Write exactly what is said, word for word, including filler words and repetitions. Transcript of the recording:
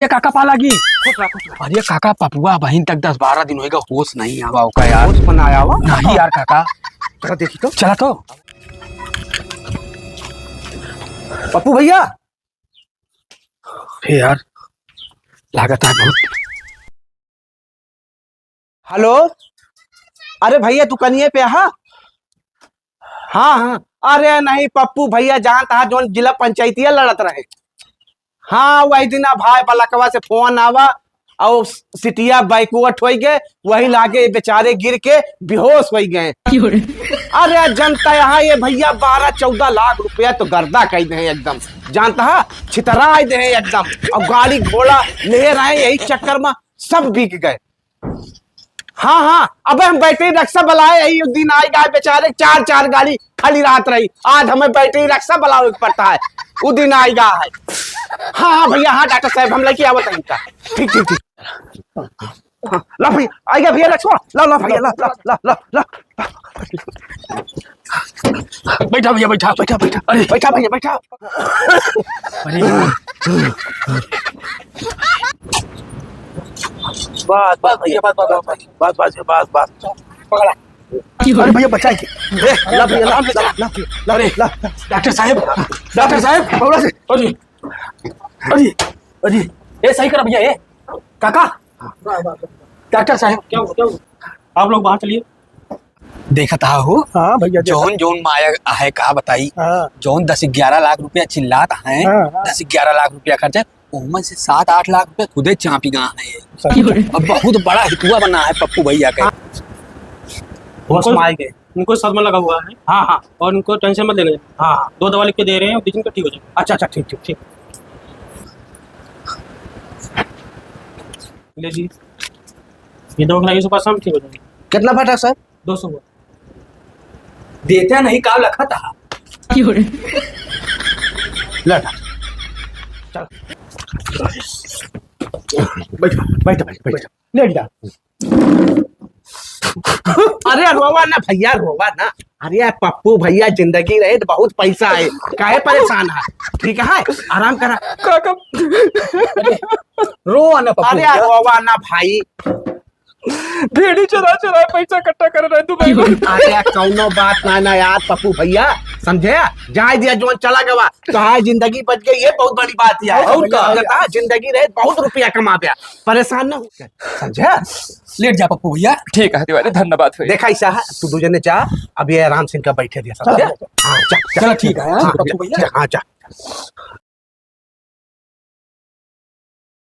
ये काका पा लागी। खुश रहा, खुश रहा। अरे काका, पपुआ बहिन तक दस बारह दिन होइगा, होश नहीं आवा ओका यार। होश बनाया हुआ? नहीं यार काका। चला देखी तो। चला तो। पप्पू भैया। हे यार, लागत है बहुत। हेलो, अरे भैया, तू कनिये पे हा? हाँ, हाँ। अरे नहीं पप्पू भैया, जानत हा जौन जिला पंचायतिया लड़त रहे। हाँ, वही दिना भाई बलकवा से फोन आवा और सिटिया backward होइ गए, वही लागे बेचारे गिर के बेहोश होइ गए। अरे जनता यहाँ ये भैया बारह चौदह लाख रुपया तो गर्दा कइ दे एकदम, जानत हा, छितराइ दे एकदम। और गाड़ी घोड़ा ले रहे, यही चक्कर में सब बिक गए। हाँ, हाँ, अबे हम बैटरी रक्सा बलाए, यही दिन आइगा है, बेचारे चार चार गाड़ी खड़ी रहत रही, आज हमें बैटरी रक्सा बलावे के पड़ता है, वो दिन आइगा है। हाँ, हाँ भैया, हाँ डॉक्टर साहब, हम लेके आवत हैं इनका। ठीक, ठीक, ठीक। हाँ, ला भैया, आइगा भैया रक्सा, ला, ला भैया, ला, ला, ला, ला, ला। बैठा भैया, बैठा, बैठा, बैठा। अरे। बैठा भैया, बैठा। अरे। बस, बस भैया, बस, बस, बस, बस, बस, बस, बस। पकड़ा। अरे भैया, बचाए के। ए, ला भैया, ला, ला, ला, ला, अरे, ला, ला। डॉक्टर साहब, डॉक्टर साहब, बबुआ से। अरे, अरे, अरे, ए, सही करा भैया, ए, काका। डॉक्टर साहब। क्या हुआ, क्या हुआ? आप लोग बाहर चलिए। देखत हा हो? हाँ भैया, देखा। जौन, जौन माया है, का बताई? हाँ। जौन दस ग्यारह लाख रुपया चिल्लात हैं, हाँ, हाँ। दस ग्यारह लाख रुपया खर्चा, ओहमा से सात आठ लाख रुपया खुदे चापी गा है। सही। अब बहुत बड़ा हितुआ बना है पप्पू भैया के। हाँ। होश में आए गए। उनको सदमा लगा हुआ है। हाँ, हाँ। और उनको tension मत लेना। हाँ, हाँ। दो दवा लिख के दे रहे हैं, दो दिन का ठीक हो जाएगा। अच्छा, अच्छा, ठीक, ठीक, ठीक। ले जी, ये दवा खिलाइए, सुबह शाम ठीक हो जाएगा। कितना फटा सर? दो सौ। देते नहीं, का लखा था। ले उठा। चल। बैठ, बैठ, बैठ, बैठ। ले उठा। अरे रोवा ना भैया, रोवा ना। अरे पप्पू भैया, जिंदगी रहे तो बहुत पैसा है, काहे परेशान है? ठीक है, आराम करा। काका। रो ना पप्पू अरे भैया। रोवा ना भाई। भेड़ी चरा चरा पैसा इकट्ठा कर रहे दुबई में। अरे कौनो बात ना, ना यार पप्पू भैया, समझे? जाए दिया, जौन चला गवा, तो हाँ, जिंदगी बच गई, ये बहुत बड़ी बात है। और और का? का? जिंदगी रहे बहुत रुपया कमा गया, परेशान ना हो, समझे? लेट जा पप्पू भैया। ठीक है तिवारी, धन्यवाद भैया। देखा ऐसा है, तू दू जने जा, अब ये आराम से इनका बैठे दिया, समझे? हाँ, जा, जा। चलो ठीक है, हाँ, हाँ, पप्पू भैया। जा, हाँ, जा।